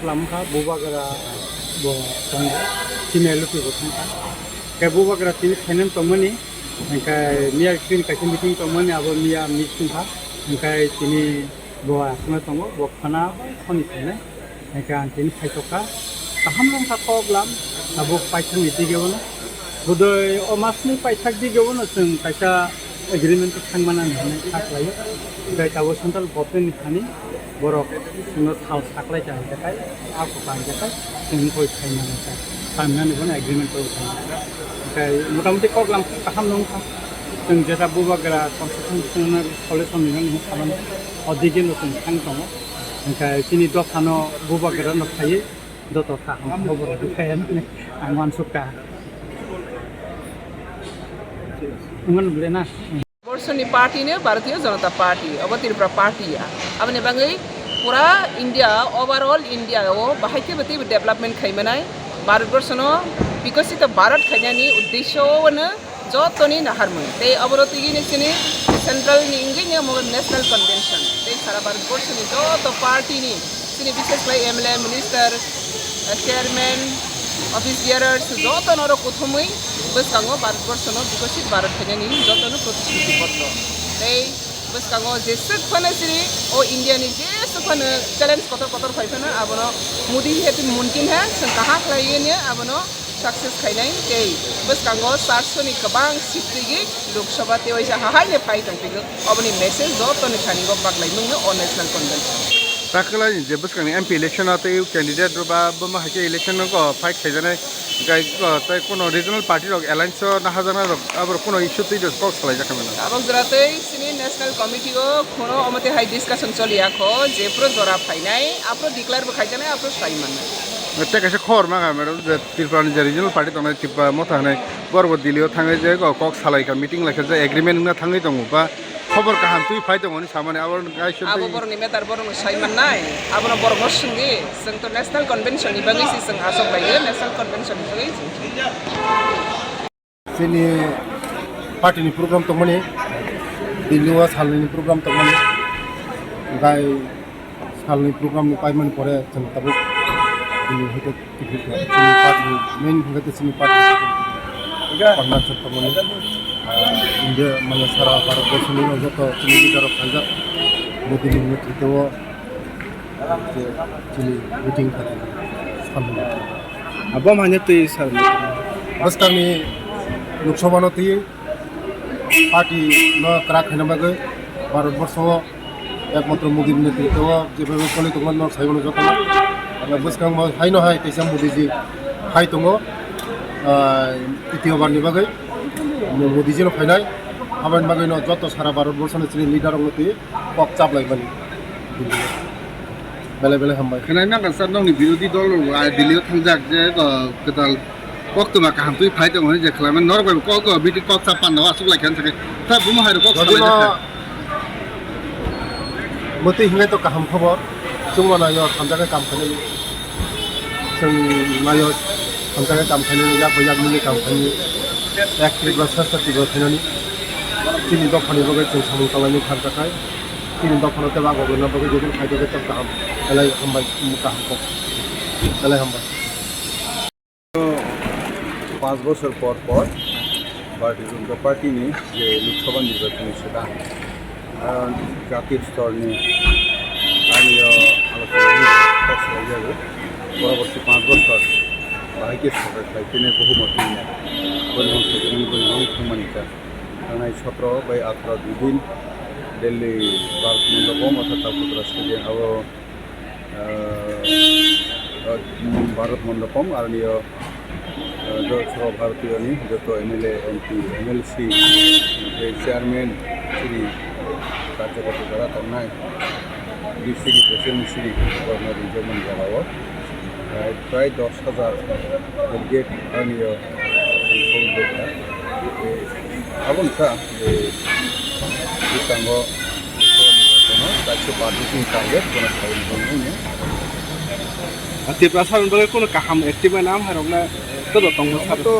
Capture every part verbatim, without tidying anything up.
Lamkha Bubagra bo tongo, chini L P bo thangkha. Khe Bubagra tini khainani tongmani, hingkhe miya chini kaisa meeting tongmani, abo miya miss wngkha. Hingkhe tini bo aswkno tongo, bo khana bai khoni khainai. Hingkhe ang tini khaitokha. Kaham wngkha kok lam, abo paithakni dige bono. Bodoi o masni paithak dige bono chwng kaisa agreement thang manani hinwi kha khlaio. Tei tabuk central government ni thani borok chwngno sal saklai kha hingkhe kai, a kok hingkhe kai, chwng koi khai manai kha. Thang hinani bono agreement koi khai. Tei motamoti kok lam kaham nung kha. Chwng jesa Bubagra constitution chwngno solution ni hinwi khamani. O dige no chwng thang tongo. Hingkhe chini dophano Bubagra no phaiwi joto kaham khobor rwkha hinwi ang uansukha. Wngmano bwle na? Borshoni party no Bharatiya Janata Party, obo Tripura party ya. Aboni bagwi pura India, overall India o bahai khe bwtwi development khai manai. Bharat Borshono bikosito Bharat khainani uddesho o no jotoni naharmung. Tei obono twi ni chini central ni wngwi ni omo national convention. Tei sara Bharat Borshoni joto party ni chini bishes khlai M L A, minister, eh, chairman, office bearers, joto norok kuthumwi bwskango Bharat Borshono bikosit Bharat khainani jotono protishruti potro. Tei bwskango jeswk phano chini o India ni jeswk phano challenge kotor kotor phai phano abono Modi hai mumkin hai chwng kaham khlaiwi abono success khainai tei bwskango charso ni kwbang seat twi Lok Sabha tei waisa hahaino phai tongphio. Oboni message jotoni thani go baglai nungno o national convention. Takhwlai je bwskangni M P election o tei candidate rok ba boma hai khe election o fight khaijaknai, gai, o, tei kono regional party rok alliance o nahajaknai rok, aborok kono issue twi kok salai jakha mano. Tabok jora tei chini national committee o khono omote hai discussion choli ya kho, je phuru jora phainai, aphuru declare bo khaijaknai, aphuru sai mannai. Tei kaisa khobor mankha, madam, je Tripura ni je regional party tongnai, Tripura Motha hinwi, borok bo Delhi o thangwi je kok salai kha, meeting lai kha, je agreement wngna thangwi tongo ba khobor kaham twi phai tongo hinwi samani, abo kaisa abo twi borokni matter borokno sai mannai, abono borokno swngdi, chwng to national convention ni bagwi se chwng asok lai o, national convention ni bagwi chwng. Chini party ni program tongmani, Delhi o salni program tongmani, gai salni program ni paimani pore chwng tabuk Delhi hoite ticket chini party ni main hwnkhe chini party ni program tongmani, ah, India mane sara Bharat borso ni joto chini leader rok khaijak Modi ni netrito o. Chini meeting kha salni. Abo manya twi salni. Bwskangni Lok Sabha no twi party no kwrak khaina bagwi Bharat borso o ekmatro Modi ni netrito o jebabe choli tongma no sai mano joto. Bwskang bo hai no hai teisa Modi ji hai tongo, ah, titiyo bar ni bagwi Modi ji no phainai. Aboni bagwi no joto sara Bharat borso ni chini leader rok no twi kok chaplaimani. Belai belai hambai. Khwnai nang sir, nokni birodhi dol rok, ah, Delhi o thangjak je, ah, kwtal koktwma kaham twi phai tongo hinwi je khwlaimani, norok bai kok, kok, meeting kok chap panda o aswk lai kha hinwi sakhe. Ta bumo hai rok kok salai jakha. Mwtwi hinwi to kaham khobor. Chwngma naio hamjakhe kam khainani. Chwng naio hamjakhe kam khainani, yak bai yak mili kam khainani. Ek Tripura, sreshta Tripura khainani. Chini dophani bagwi chwng samung tanglaiwi thangkha khai. Chini dophano tei bagwi bagwi jephuru khaitokhe tei kaham. Belai hambai, kaham kok. Belai hambai. Panch bochor por por Bharatiya Janata Party ni je Lok Sabha nirbachon ni swkang, ah, jati stor ni ani o alochona ni kok salai jago. Poroborti panch bochor bahai khe sorkar khlai phine bohumot ni aboni hwn khe bini bini hwn thangmani kha. Thangnai sotro bai atharo dui din Delhi Bharat Mandapam orthat Takhukra Stadium abo, ah, ah, Bharat Mandapam aroni o, ah, jo-, Sarva Bharatiyo ni joto M L A, M P, M L C, tei chairman chini karyakarta jara tongnai, D C ni president chini borokno ringjak mani jaga o, ah, prai dos hajar delegate aroni o Aboni kha, eh, bwskango kaisa party ni target bono khlai tongo hwnwi. Ah, Tiprasa ni bagwi kheno kaham active mano, amhairokno, eh, todo tongo. Omo to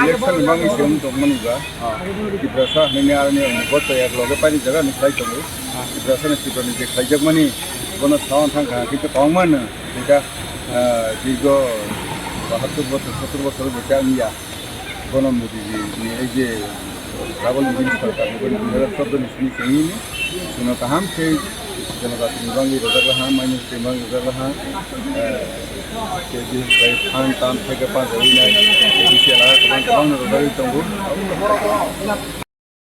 election ni bagwi se wng tongmani ba. Ah. Tiprasa hwnwi aroni gotto ek loge paini jaga ni khlai tongo. Ah. Tiprasa ni Tripura ni je khlaijakmani bono sawan thang kha, kintu kwbangma no, kintu Ah, dirgo bahattor bochor, sottor bochor bo chang ya. Bono Modi ji ni ei je double engine sorkar ni bini dui hazar chordo ni simi chengini chwngno kaham khe jonojati ni bagwi rwjak laha, mainosni bagwi rwjak laha. Eh, ke bini bai phan tam theke phan rwui nai, ke bisi ala kwbang kwbang no rwjagwi tongo.